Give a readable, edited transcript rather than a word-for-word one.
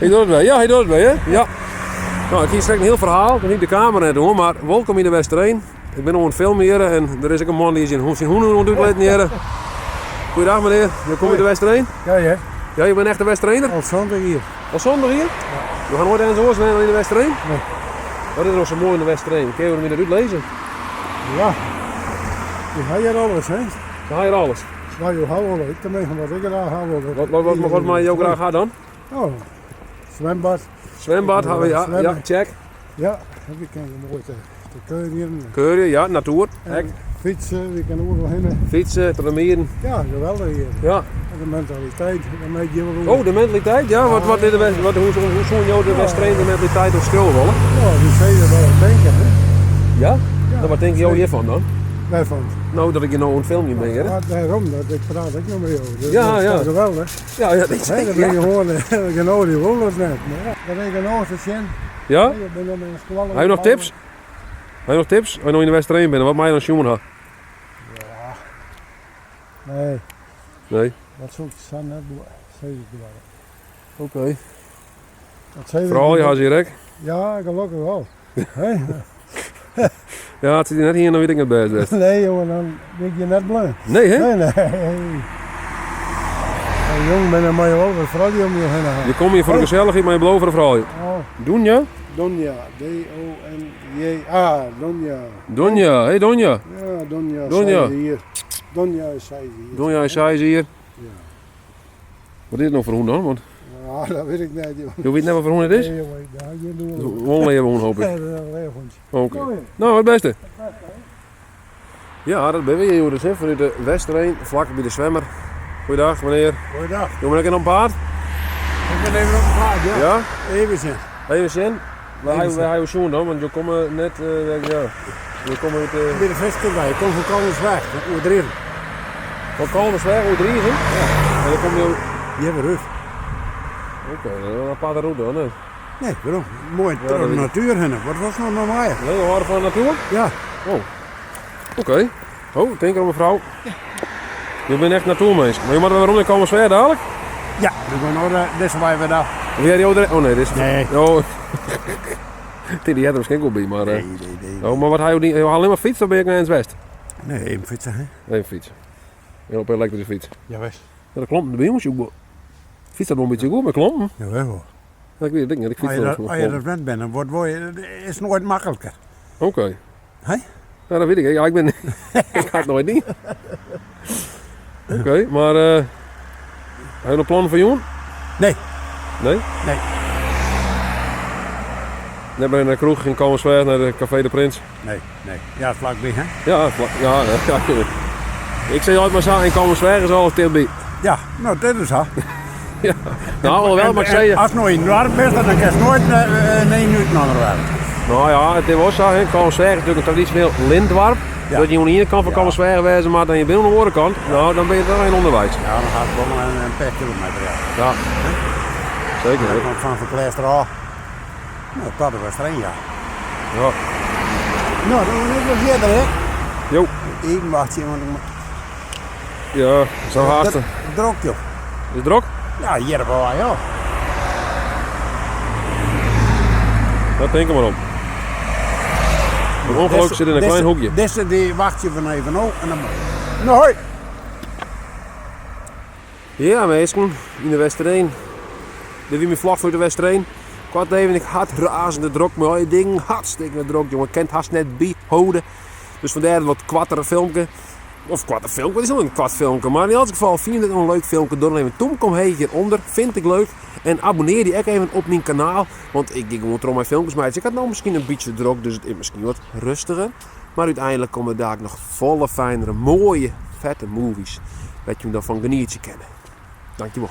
Hy docht it wer. Ja, hy docht it wer, hè? Ja. No, ik hie straks in hiel ferhaal, dan hie ik de kamera net oan, mar wolkom yn de Westereen. Ik bin oan it filmen hjir en der is ek in man dy't syn hûn oan it útlitten hjir. Goeiedag menear, jo komme út de Westereen? Ja, ja. Ja, jo binne echte Westerener? Al 70 jier. Al 70 jier? Ja. Jo ha noait ergens oars wenne dan yn de Westereen? Nee. Wat is der no sa moai yn de Westereen? Kinne jo my dat útlizze? Ja, je ha hjir alles, hè? Je ha hjir alles. Wat jo ha wolle, ik tenminste wat ik graach ha wol. Wat, wat, wat, wat meie jo graach ha dan? Oh, zwembad. Zwembad ha we, ja, ja, check. Ja, we kinne moai te, te kuierjen. Kuierje, ja, natuer. Ek. Fytsen, we kinne oeral hinne. Fytsen, troch de mieren. Ja, geweldich hjir. Ja. En de mentaliteit, daar merk je wel Oh, de mentaliteit, ja. Wat, wat, is de, wat, hoe, hoe soene jo de Westereender mentaliteit omskriuwe wolle? Ja, dy sizze wat se tinke, hè. Ja? ja? Nou, wat tinke jo hjirfan dan? Wêrfan? No, dat ik hjir no oan it filmjen bin, Ja, dêrom, dat ik praat ek noch mei jo. Dus ja, dat ja. is geweldich. Ja, ja, dat is Dan bin je gewoan genôch, dy wol net. Mar ja, der is genôch te sjen. Ja? Je binne noch in skoalle. Ha jo noch tips? Ha jo noch tips? As jo no yn de Westereen binne, wat meie jo dan sjoen ha? Ja. Nee. Nee? Dat soe ik sa net sizze doare. Oké. Froulju ha se hjir ek? Ja, gelokkich wol. Ja, as se dy net hiene, dan wie it ek net bêst west. Nee, jongen, dan wie ik hjir net bleaun. Nee, hè? Nee, nee. As je jong binne, dan moatte je wol wat froulju om je hinne ha. Je komme hjir foar de gesellichheid, mar je bliuwe foar de froulju. Oh. Donja? Donja, D-O-N-J-A, Donja. Donja, hey Donja. Ja, Donja, Donja. seis jier. Donja is seis jier. Donja is seis jier. Ja. Wat is it no foar hûn dan? Want Ja, dat wit ik net, joh. Jo witte net wat foar hûn it is? Nee, jongen, ik ha gjin doel. Wol in leave hûn, hoop ik. Ja, dat is in leave hûntsje. Oké. No, it bêste. Ja, dat binne we hjir dus, hè, fanút de Westereen, flak by de Swemmer. Goeiedag, menear. Goeiedag. Jo binne ek even op paad? Ik bin even op paad, ja. Ja? Even sjen. Even sjen. Wêr ha jo, jo sjoen dan? Want jo komme net, uh, ja, jo komme út... Uh... By de Fiskerwei, ik kom fan Kollumersweach, oer Driezum. Fan Kollumersweach oer Driezum? Ja. En dan komme jo... Hjir wer út. Oké, okay, dat is een aparte route dan, hè? Nee, waarom? Mooi troch de natuer hinne. Wat was no noch mear? Nee, jo hâlde fan de natuer? Ja. Oh. Oké. Okay. Oh, tink oan mefrou. Ja. Jo binne echt natuerminsk. Mar jo moatte wer werom nei Kollumersweach dadelijk? Ja, we gaan no dizze wei wer ôf. Wie hearre jo der? Oh nee, dit is. Nee. Oh. Dy heart der miskien wol by, mar. Nee, nee, nee. Oh, mar wat ha jo dien? Jo ha allinnich mar fytst of binne jo ek nei west? Nee, even fytse, hè. Even fytse. Ja, op 'n elektryske fyts. Jawis. Ja, de klompen derby moast je ook. Fyts dat wol in bytsje goed mei klompen? Jawel wol. Ja, ik weet het net. Ik fyts As je dat wend bent, dan wordt het is noait makliker. Oké. Hè? Ja, dat weet ik. Ja, ik ben. ik ha it noait dien. Oké, mar uh, ha jo noch plannen foar jûn? Nee. Nee? Nee. Net mear nei de kroech yn Kollumersweach, nei de Café de Prins? Nee, nee. Ja, flakby, hè? Ja, flak, ja, ja. Ik sis altyd mar sa, yn Kollumersweach is alles tichtby. Ja, no, dit is sa. Ja. No, alhoewel, mar ik sei je... Ast no yn it doarp bist, dan kinst noait in út in ander doarp. No ja, it is wol sa, hè. Kollumersweach is natuerlik in tradisjoneel lintdoarp. Ja. Dat je oan de iene kant fan Ja. Kollumersweach wêze moat en je binne oan de oare kant, no, dan binne je toch even ûnderweis. Ja, dan hat it wol in pear kilometer, ja. Ja. Seker. Dan komt fan Fenkleaster ôf. No, tot de Westereen, ja. Ja. No, dan bin ik wat earder, hè. Jo. Even wachtsje, want ik Ja, zo haast. Drok, joh. Is it drok? Ja, hjir op wei, ja. Dat tink ik mar om. Het ongeluk zit in een klein hoekje. Dizze dy wachtsje we even op en dan. No, hoi. Ja, minsken, yn de Westereen. Dit wie myn vlog foar de Westereen. Koart even, ik ha it razende drok mei allegear dingen. Hartstikke drok, jongen. Ik kin it hast net byhâlde. Dus fandêr in wat koartere filmke. Of koarte filmke, it is wol in koart filmke. Mar yn elts gefal, fyn je dit in leuk filmke, doch dan even in tûmke omheech hjirûnder. Vind ik leuk. En abonnear dy ek even op myn kanaal. Want ik gean gewoan troch mei filmkes meitsjen. Ik ha it no miskien in bytsje drok, dus it is miskien wat rustiger. Mar úteinlik komme der dalik noch folle fijnere, moaie, fette movies. Wêr't je dan fan genietsje kinne. Dankjewol.